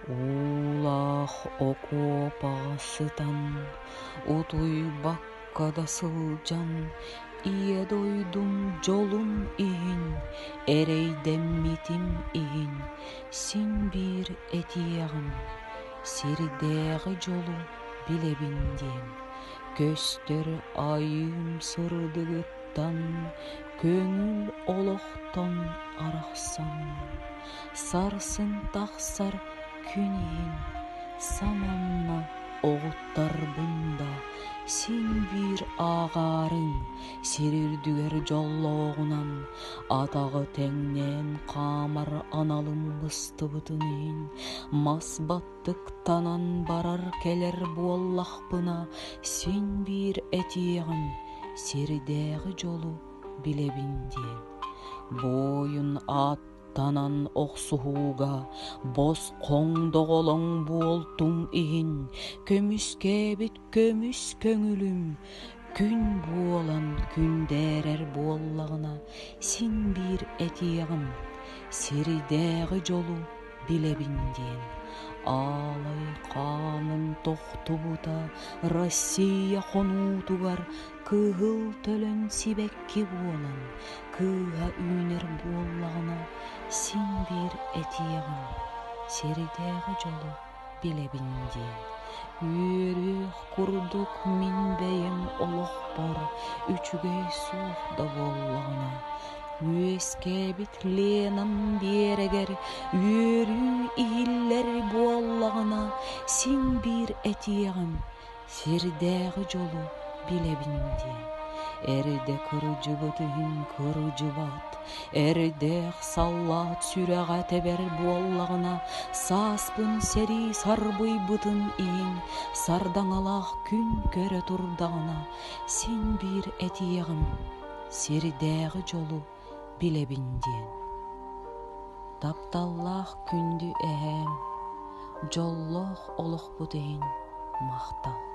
Уулаах окуопаҕа сытан, утуйбакка да сылдьан, Ийэ дойдум дьолун иһин, эрэйдэммитим иһин син биир этиэҕим, сирдээҕи дьолу билэбин диэн, көстөр айыым сырдыгыттан, көҥүл олохтон арахсан, сарсын тахсар күн иһин саманна оҕуттарбын да син биир ааҕаарыҥ, сир үрдүгэр дьоллооҕунан атаҕы тэҥнээн хаамар аналым быстыбытын иһин мас баттыктанан барар-кэлэр буоллахпына син биир этиэҕим, сирдээҕи дьолу билэбин диэн. Буойун аат Танан охсуһууга босхоҥ доҕолоҥ буолтуҥ иһин көмүскээбит көмүс көҥүлүм күн буолан күндээрэр буоллаҕына син биир этиэҕим сирдээҕи дьолу билэбин диэн аалай хааным тохтубута Россия хонуутугар Кыһыл төлөн сибэкки буолан, кыыһа үүнэр буоллаҕына, син биир этиэҕим, сирдээҕи дьолу билэбин диэн. Үөрүөх курдук мин бэйэм олохпор үчүгэй суох да буоллаҕына, үөскээбит Ленам биэрэгэр үөрүү иһиллэр буоллаҕына, син биир этиэҕим, Сирдээҕи дьолу билэбин диэн, эрдэ кырдьыбыт иһин кырдьыбат, эрдээх саллаат сүрэҕэ тэбэр буоллаҕына, сааспын сэрии сарбыйбытын иһин сардаҥалаах күн көрө турдаҕына, син биир этиэҕим, сирдээҕи дьолу билэбин диэн. Тапталлаах күндү эһээм, дьоллоох олохпут иһин махтал.